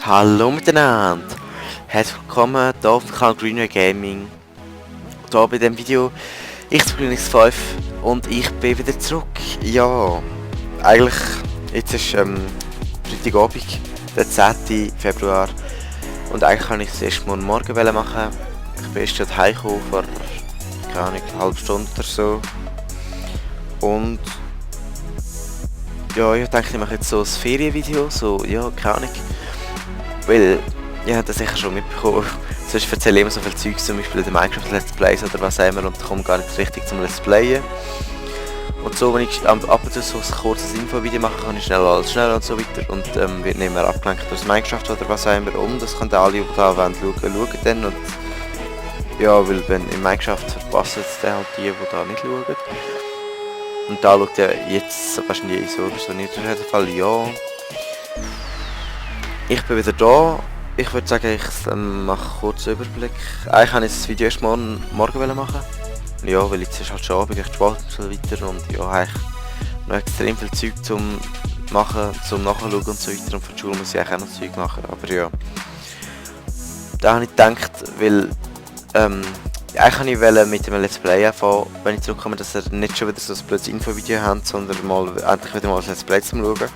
Hallo miteinander, herzlich willkommen hier auf dem Kanal Greenway Gaming. Hier bei diesem Video, ich bin X5 und ich bin wieder zurück. Ja, eigentlich, jetzt ist Freitagabend, der 10. Februar und eigentlich kann ich es erst morgen machen. Ich bin erst gerade heimgekommen vor, keine Ahnung, eine halbe Stunde oder so. Und ja, ich denke, ich mache jetzt so ein Ferienvideo, so, ja, keine Ahnung. Weil, ihr habt das sicher schon mitbekommen, sonst erzähle ich immer so viel Zeugs, zum Beispiel in den Minecraft Let's Plays oder was auch immer, und komme gar nicht richtig zum Let's Playen. Und so, wenn ich ab und zu so ein kurzes Infovideo mache, kann ich alles schneller und so weiter und wird nicht mehr abgelenkt durch Minecraft oder was auch immer. Und das können alle, die da wollen, schauen dann. Und ja, weil wenn in Minecraft verpassen es dann halt die da nicht schauen. Und da schaut ja jetzt wahrscheinlich so nicht auf jeden Fall, ja. Ich bin wieder da. Ich würde sagen, ich mache kurz einen Überblick. Eigentlich wollte ich das Video erst morgen machen. Ja, weil jetzt ist halt schon Abend, echt spät und so weiter. Und ja, eigentlich noch extrem viel Zeug zum machen, zum Nachschauen und so weiter. Und für die Schule muss ich eigentlich auch noch Zeug machen. Aber ja, da habe ich gedacht, weil eigentlich wollte ich mit dem Let's Play anfangen, wenn ich zurückkomme, dass ihr nicht schon wieder so ein blödes Infovideo habt, sondern endlich wieder mal ein Let's Play zum Schauen.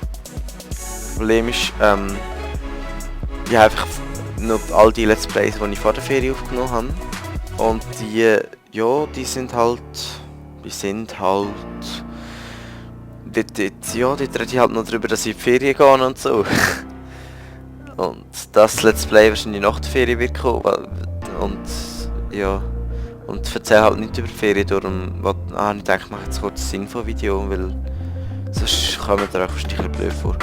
Das Problem ist, ich habe einfach noch all die Let's Plays, die ich vor der Ferie aufgenommen habe. Und die, ja, die sind halt, dort rede ich halt noch darüber, dass ich in die Ferien gehe und so. Und das Let's Play wahrscheinlich nach der Ferie wird kommen, und ja, und erzähle halt nicht über die Ferien, darum ich denke, ich mache jetzt kurz ein Infovideo, weil sonst kommt mir auch wahrscheinlich ein bisschen blöd vor.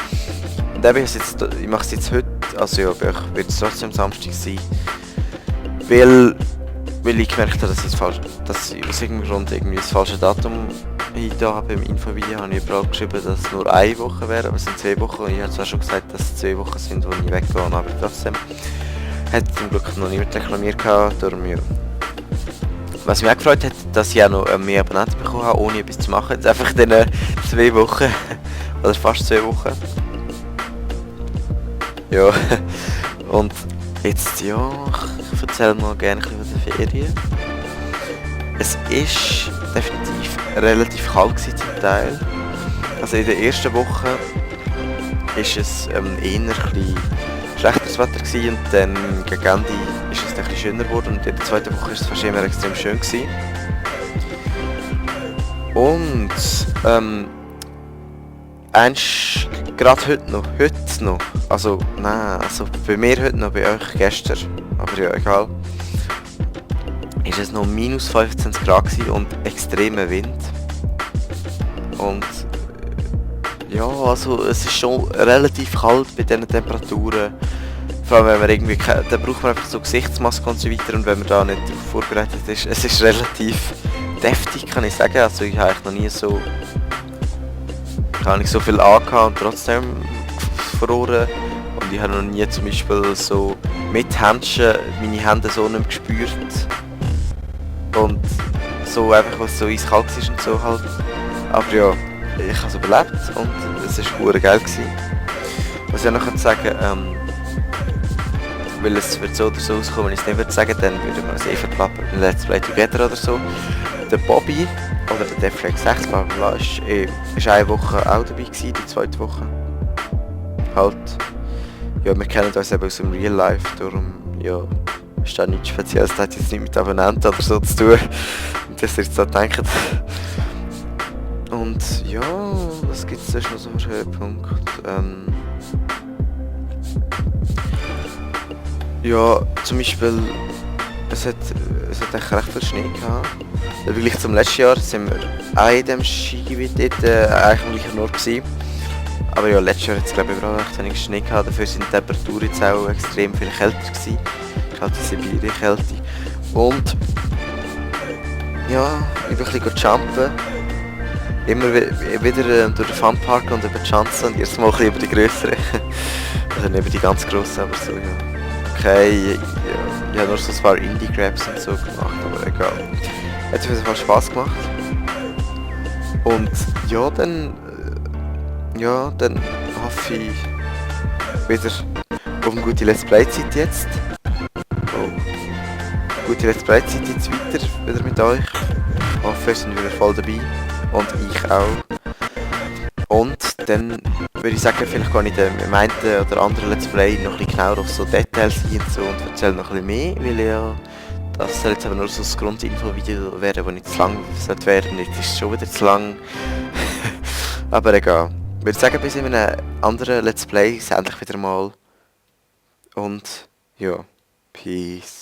Und eben, ich mache es jetzt heute, also ja, bei euch wird es trotzdem Samstag sein, weil ich gemerkt habe, dass ich aus irgendeinem Grund irgendwie das falsche Datum da habe im Infovideo. Habe ich überall geschrieben, dass es nur eine Woche wäre, aber es sind 2 Wochen. Ich habe zwar schon gesagt, dass es 2 Wochen sind, wo ich weggehe, aber trotzdem hat zum Glück noch niemand reklamiert gehabt, darum ja. Was mich auch gefreut hat, dass ich auch noch mehr Abonnenten bekommen habe, ohne etwas zu machen. Jetzt einfach in diesen 2 Wochen, oder fast 2 Wochen. Ja, und jetzt, ja, ich erzähle mal gerne ein bisschen von den Ferien. Es ist definitiv relativ kalt gewesen zum Teil. Also in der ersten Woche ist es eher ein bisschen schlechteres Wetter gewesen, und dann gegen Ende ist es ein bisschen schöner geworden, und in der zweiten Woche ist es fast immer extrem schön gewesen. Und gerade heute noch, also bei mir heute noch, bei euch gestern, aber ja, egal, ist es noch minus 25 Grad gewesen und extremer Wind. Und ja, also es ist schon relativ kalt bei diesen Temperaturen. Vor allem wenn man irgendwie, da braucht man einfach so Gesichtsmaske und so weiter, und wenn man da nicht darauf vorbereitet ist, es ist relativ deftig, kann ich sagen. Also ich habe noch nie so, so viel angehabt und trotzdem verloren. Und ich habe noch nie zum Beispiel so mit Händchen meine Hände so nicht mehr gespürt. Und so einfach, was so eiskalt ist und so halt. Aber ja, ich habe es überlebt und es war verdammt geil gewesen. Was ich noch sagen, weil es wird so oder so auskommen, wenn ich es nicht würde sagen, dann würde man es verklappen in Let's Play Together oder so. Der Bobby, oder der Deflex 6, ist eine Woche auch dabei gewesen, die zweite Woche. Halt. Ja, wir kennen uns eben aus dem Real Life, darum, ja, ist da nichts Spezielles, das hat jetzt nicht mit Abonnenten oder so zu tun, dass ihr jetzt da denkt. Und ja, was gibt es sonst noch so für Höhepunkt? Ja, zum Beispiel, es hat echt recht viel Schnee gehabt. Wirklich zum letzten Jahr sind wir auch in dem Skigebiet dort eigentlich am Nord gewesen. Aber ja, letztes Jahr hat es glaube ich überall recht wenig Schnee gehabt, dafür sind die Temperaturen jetzt auch extrem viel kälter gewesen. Halt die Sibirien-Kälte. Und ja, ich bin ein bisschen jumpen. Immer wieder durch den Funpark und über die Schanze, und erst mal ein bisschen über die grösseren. Also nicht über die ganz grossen, aber so, ja. Okay, ja, ich habe nur so ein paar Indie-Grabs und so gemacht, aber egal. Hat auf jeden Fall Spass gemacht. Und ja, dann hoffe ich wieder auf eine gute Let's Play-Zeit jetzt. Oh. Gute Let's Play-Zeit jetzt weiter wieder mit euch. Ich hoffe, ihr seid wieder voll dabei. Und ich auch. Und dann würde ich sagen, vielleicht gehe ich im einen oder anderen Let's Play noch ein bisschen genauer auf so Details ein und so und erzähle noch ein bisschen mehr, weil ja, das soll jetzt aber nur so ein Grundinfo-Video werden, das nicht zu lang sollte werden. Jetzt ist es schon wieder zu lang. Aber egal. Ich würde sagen, bis in einem anderen Let's Play endlich wieder mal. Und ja, Peace.